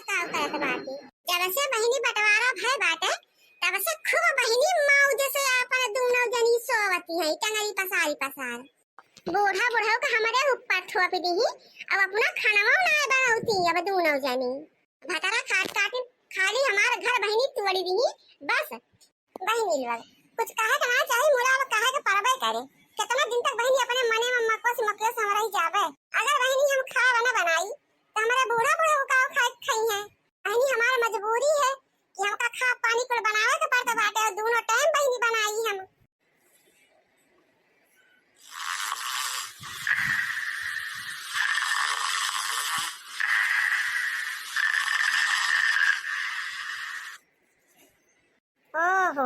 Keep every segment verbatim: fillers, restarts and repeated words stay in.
का करत बाटी। जब से बहिनी बंटवारा भय बाटे, तब से खूब बहिनी मौज से आपन दूनो जनी सोवती है, टंगरी पसारी पसार। बूढ़ा बुढ़ऊ का हमरे ऊपर थोप दीही, अब अपना खानवा ना बनौती अब दूनो जनी। भतारा खाट खाट खाली हमार घर बहिनी तोड़ी दीही, बस। बहिनी लोग, कुछ कहे के ना चाही, मुला अब कहे के पड़बे करे। कितना दिन तक बहिनी अपने मने में मको से मकियो से हमरा ही जाबे। अगर बहिनी हम खाए ना बनाई, तो हमारे बूढ़ा बुढ़ऊ का खाए के खाई है। बहिनी हमार मजबूरी है कि हमका खा पानी कुल बनावे के पड़त बाटे और दूनो टाइम बहिनी बनाई हम। ओहो,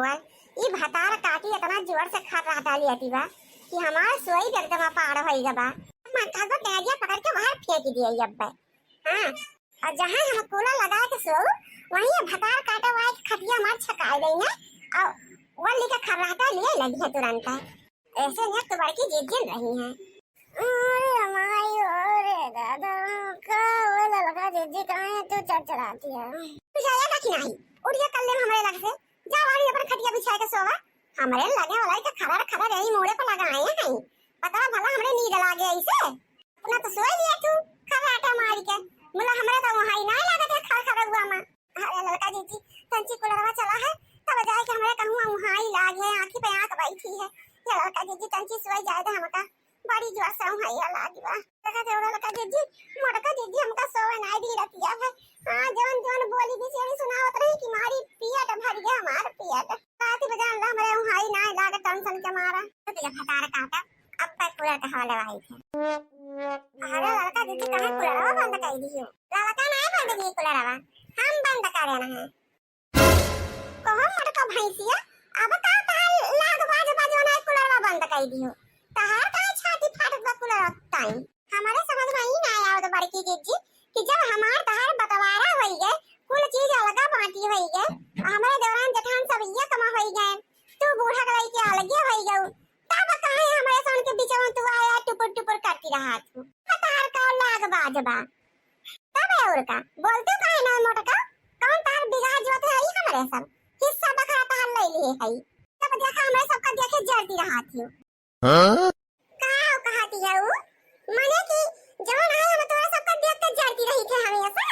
ई भतार काटी इतना जोर से खर्राटा लियाती बा कि हमार सोई एकदम अपार होई गबा। मन करत बा डेरिया पकड़ के बाहर फेंक दिया अब्बे। हाँ, और जहाँ हम कूलर लगा के सोऊ, वहीं ये भतार काटे वाला के खटिया मार छकाए गई है और वो लेके खर्राटा लिए लगी है तुरंत। ऐसे में तो बड़की जिज्जिन रही हैं। अरे माई, अरे दादा, का वो ललका जिज्जी, काहे तू चरचराती है? तू जाया था कि नहीं? उठ जा, कल्ले में हमारे लग से। जा वाली अपन खटिया बिछाए के सोवा। हमारे लगे वाला के खबर खबर यही मोड़े पर लगाए हैं। पता भला हमरे नींद लागे ऐसे। अपना तो सोई लिया तू, खर्राटा मार के। मुला हमरा तो वहां ही ना लागत है खर खर हुआ मां। अरे ललका जिज्जी, तंची कुलरवा चला है, तब जाए के हमरे कहूँ वहां ही लाग है, आंखी पे आंख बैठी है। ये ललका जिज्जी, तंची सोई जाए दे हमका, बड़ी जोर से उहाइया लागी बा। ललका जिज्जी, मोटका जिज्जी, हमका सोवे नाई दी रतिया है। हाँ, जवन जवन बोली बिसेरी सुनावत रही कि मारी पियट भर गया हमार पियट। रात बजान ला हमरे उहाई नाई लागे टेंशन के मारा। तो तेरा भतार काटा, अब तक कूलर के हवा लेवाई थे। अरे ललका जिज्जी, काहे कूलरवा बंद कर दियो? ललका नाई बंद की कूलरवा, हम बंद करे ना है। कहो मोटका भैंसिया, अब का तहार लाग बाज बाज बनाए कूलरवा बंद कर दियो? तहार काहे छाती फाटत बा कूलरवा टाइम? हमारे समझ में ही ना आवत बड़की जिज्जी कि जब हमार तहार बंटवारा होई गए, कुल चीज अलगा बांटी होई गए, और हमारे देवरान जेठान सब ये कमा होई गए, तू बूढ़ा के लइके अलगे होई गऊ, तब काहे हमारे सन के बीच में तू आया टुपुर टुपुर करती रहा तू? तहार का लाग बाज बा? तब और का? बोलते काहे ना मोटका? कौन तहार बिगहा जोत है ई हमरे सब? हिस्सा बखरा तहार ले लिए है। तब देखा हमरे सबका देखे जरती रहा थी। हाँ? का कहती है ऊ? मने कि जौन है हम तोरा सबका देख के जरती रही थे हमेशा।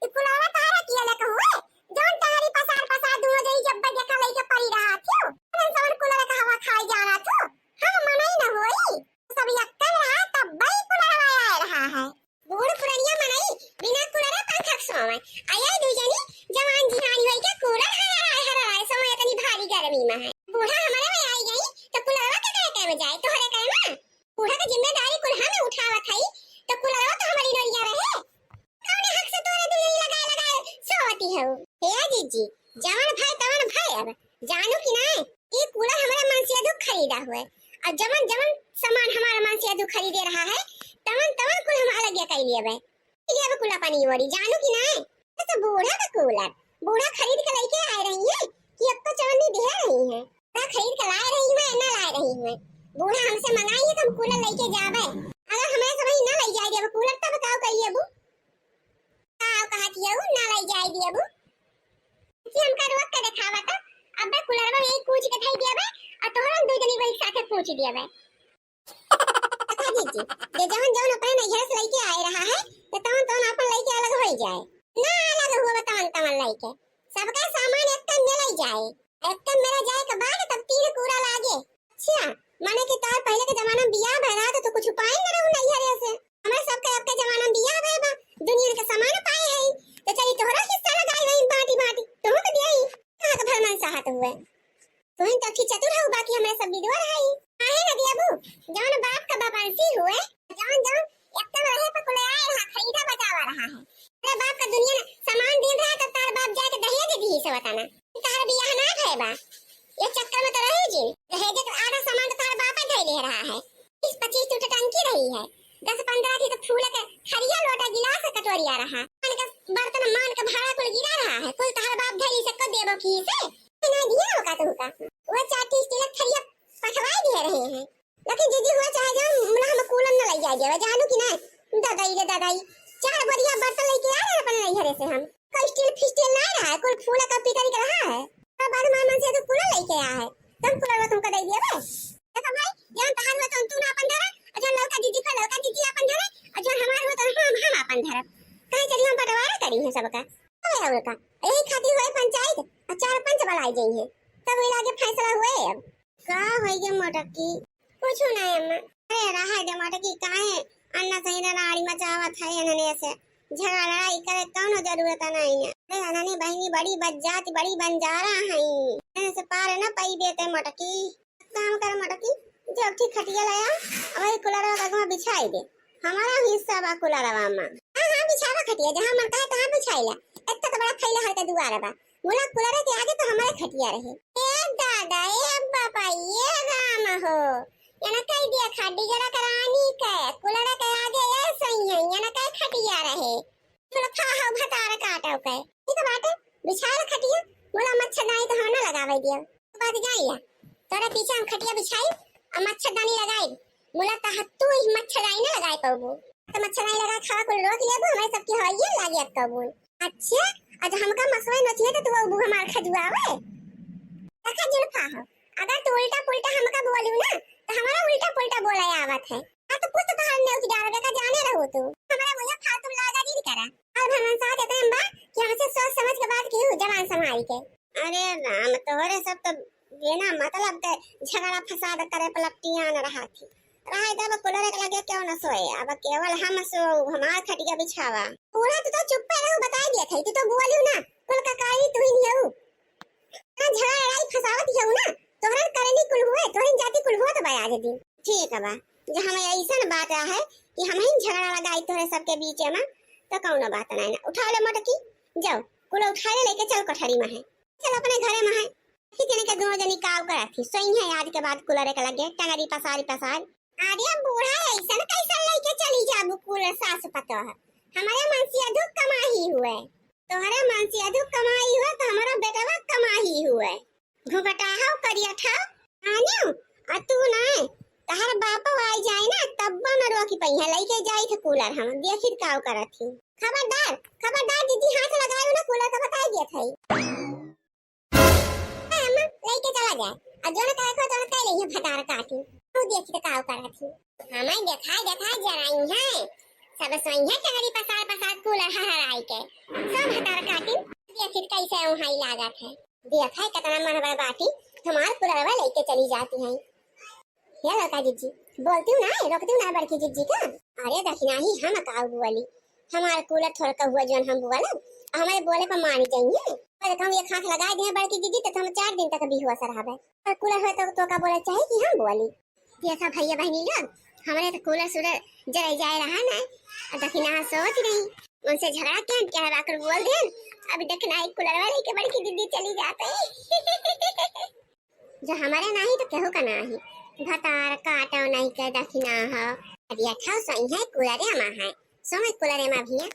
ई कुलवा तारा किया ले कहू है? जौन तारी पसार पसार दुनो जई जब देखा लइके पड़ी रहा थी। हम सब कुलवा का हवा खाई जाना तू। हम मनई न होई। सब यक्कन रहा तब बई कुलवा आए रहा है। बूढ़ पुरनिया मनई बिना कूलर पंखा के सोवे। आ ये दुई जनी जवान जिहानी होई के कूलर हराए हराए सोवे इतनी भारी गर्मी में है। बूढ़ा हमारे में आई गई तो कूलरवा के करे में जाए, तोहरे करे में? बूढ़ा के जिम्मेदारी कुल हमें उठावत हई तो कूलरवा तो हमारी नरिया रहे। कौने हक से तोरे दुई जनी लगाए लगाए सोवती हो? हे जिज्जी, जवन भय तवन भय अब। जानू कि नाय, ई कूलर हमारे मनसेधू खरीदा हुए, और जवन जवन सामान हमारे मनसेधू खरीदे रहा है, तवन तवन कुल हम अलग कई लेबे। ये अब कुल अपनी ओरी, जानू कि नाय? तो, तो बूढ़ा का कूलर, बूढ़ा खरीद के लेके आए रही है कि अब तो चवन्नी दे रही है। बूढ़ा खरीद के लाए रही है, ना लाए रही है। बूढ़ा हमसे मंगाई है तो हम कूलर लेके जाबे। अगर हमारे सब ही ना ले जाए देबे कूलर तब का करिए अबू? का कहत हियऊ, ना लई जाए दियबू? कि हमका रोक के देखावा त, अब्बे कुलरवा में यही कूच के धई दियबे, और तोहरन दू जनी वही साथे कूच दियबे। अच्छा जीजी, जे जवन जवन अपने नैहर से लइके आए रहा है, तो तवन तवन आपन लइके अलग होई जाए। ना अलग हुआ तवन तवन लइके, सबका सामान एक तन में लई जाए। एक तन में ले जाए के बाद तब तीन कूड़ा लागे। अच्छा, माने कि तार पहले के जमाना में बियाह भय रहा तो, तो कुछ उपाय न रहू नैहरे से। हमारे सबके अब के जमाना में बियाह भय बा, दुनिया के सामान पाए है, तो चली तोहरा हिस्सा लगाई वही बांटी बांटी, तुहू के दियाई। कहाँ के भरमन चाहत हुए? तुम तो अच्छी चतुर हो, बाकी हमारे सब विधवा रही। काहे न दियाबू? जौन बाप का बाबंसी हुए, जौन जौन एकदम रहे पर कुल आए रहा, खरीदा बचावा रहा है। अरे बाप का दुनिया ने सामान दे रहा, तो तार बाप जाके दहेज दी से बताना। तार बियाह ना भय बा, ये चक्कर में तो रही जी। दहेज के आधा सामान तो तार बाप धई ले रहा है। बीस पच्चीस टूटे टंकी रही है, दस पन्द्रह थी तो फूल के थरिया लोटा गिलास कटोरिया रहा। मान के बर्तन मान के भाड़ा कुल गिरा रहा है, कुल तहर बाप धरी से को देबो की से? नहीं दिया होगा तुमका। वो चार टी स्टील थरिया पठवाई दिए रहे हैं। लेकिन जीजी हुआ चाहे जाओ, मुला हम कूलन न लई जाए देवे, जानू कि ना? दादाई रे दादाई, चार बोरिया बर्तन लेके आए रहे अपने नैहरे से हम। कोई स्टील फिस्टील ना रहा है, कुल फूला का पीतल के रहा है। तब बाद में मन से तो कूलर लेके आया है, तब कूलर वो तुमका दे दिया बे। देखो भाई, जौन तहार हुआ तो तू ना अपन धरा, और जौन ललका दीदी का ललका दीदी अपन धरे, और जौन हमार हुआ तो हम, हम अपन धरब। कहे चली हम बंटवारा करी है सबका। अरे और का, यही खातिर हुए पंचायत, और चार पंच बुलाए गई है, तब वही लागे फैसला हुए। अब का होई गे मोटकी? कुछ ना अम्मा। अरे रहा दे मोटकी, काहे अन्ना सही ना नाड़ी मचावत है इन्हने से। झगड़ा लड़ाई करे कौनो जरूरत नहीं है। अरे अननी बहिनी बड़ी बज्जात, बड़ी बंजारा है। इन्हने से पार न पइबे ते मोटकी। काम कर मोटकी, जो ठीक खटिया लाया, वही कूलर का बिछाई दे। हमारा हिस्सा बा कूलरवा में। हाँ, हाँ, बिछावा खटिया, जहाँ मन कहे तहाँ बिछाई ला। एक तो बड़ा फैला हर के दुआर बा। मुला कूलर के आगे तो हमारे खटिया रहे। ए दादा, ए बाबा, ए राम हो। एनकई देखा, डिगरा के रानी के, कूलर के आगे ए सैया, एनकई खटिया रहे। थोड़ा फा हो भतार काटो के। ठीक बाटे, बिछाए ला खटिया, मुला मच्छरदानी तो हम ना लगावे दियो। बात जाइया, तोरा पीछे हम खटिया बिछाई, आ मच्छरदानी लगाई। मुला तह तू ही मच्छरदानी ना लगाए पउबू। तो मच्छरदानी लगा खावा कुल रोक लेबू, हमारे सबके हवाइये लागे अब कबूल। अच्छा, आज हमका मसवे नचिए तो तू अबू हमार खजुआवे। देखा जुल्फा हो, अगर तू उल्टा पुल्टा हमका बोलू ना, तो हमारा उल्टा पुल्टा बोले आवत है। हाँ, तो कुछ तो तोहर नेउच डाल के का जाने रहू तू। हमारा मुझे फालतू लागा जी करा। और भगवान साथ इतने बा कि हमसे सोच समझ के बात की, जबान संभाल के। अरे राम, तोहरे सब तो बिना मतलब के झगड़ा फसाद करे पलपटियान रहा थी। रहे दे, अब कूलर के लगे क्यों न सोए, अब केवल हम सो, हमार खटिया बिछावा। पूरा तू तो चुप्पे रहू, बताई दिया था, तू तो बोलियो ना, कुल का कारी तू ही नहीं हऊ। ना झगड़ा लड़ाई फसावत हऊ ना, तोहरा करनी कुल हुए, तोहरी जाति कुल हुए तो बया दे दिन। ठीक बा, जब हम ऐसन बात है कि हम ही झगड़ा लगाई तोहरे सबके बीच में, तो कौनो बात नहीं ना। उठा ले मोटकी, जाओ, कुल उठा ले, लेके चल कोठरी में है, चल अपने घरे में है। ठीक है, इनके दोनों जनी काव करत थी, सोई है आज के बाद कूलर के लगे, टंगरी पसारी पसार। अरे बूढ़ा, ऐसन कैसन लेके चली जाबू कूलर सास पतोह? हमारे मन से अधिक कमाई हुए, तोहरे मन से अधिक कमाई हुए तो हमारा बेटवा कमाई हुए। घुघटा हो, करिया ठा। आनियो, आ तू ना, तहर बापो आई जाए ना, तब्बो न रोकी पइहे, लेके जाई थे कूलर हम, देखी काव करत थी। खबरदार, खबरदार दीदी, हाथ लगाए ना कूलर का, बताई दिया था। हाँ, अम्मा, लेके चला जाए। और जो ना करे को, तो ना कह रही है भतार काटी। तू देखी तो काव करत थी। हमें देखाई, देखाई जराई है। सब सोई है टंगरी पसार, पसार कूलर हहराई के। सब भतार काटी। देखी तो कैसे उहाई लागत है। देखा है कितना मनवर बाटी, हमार कूलरवा लेके चली जाती है। हे लड़का जिज्जी, बोलती हूँ ना, रोकती हूँ ना बड़की जिज्जी का। अरे दखिनाही हम काव बोली, हमार कूलर थोड़ा का हुआ जौन हम बोलब, हमारे बोले पर मानी जाइए। पर कहूँ एक हाथ लगाए दिए बड़की जिज्जी तो हम चार दिन तक बेहोश रहबे। पर कूलर हुए तो, तो का बोले चाहे कि हम बोली। देखा भैया बहनी लोग, हमारे तो कूलर सूलर जरे जाए रहा ना, और दखिना सोच रही, उनसे झगड़ा क्या क्या है, आकर बोल देन, अब दखिना एक कूलर वाले के बड़की जिज्जी चली जाते। जो हमारे नाही तो केहू का नाही। भतार काटो नाही के दखिना हो। अब ये ठाव सही है, कूलरे मा है। समय कूलरे मा भैया।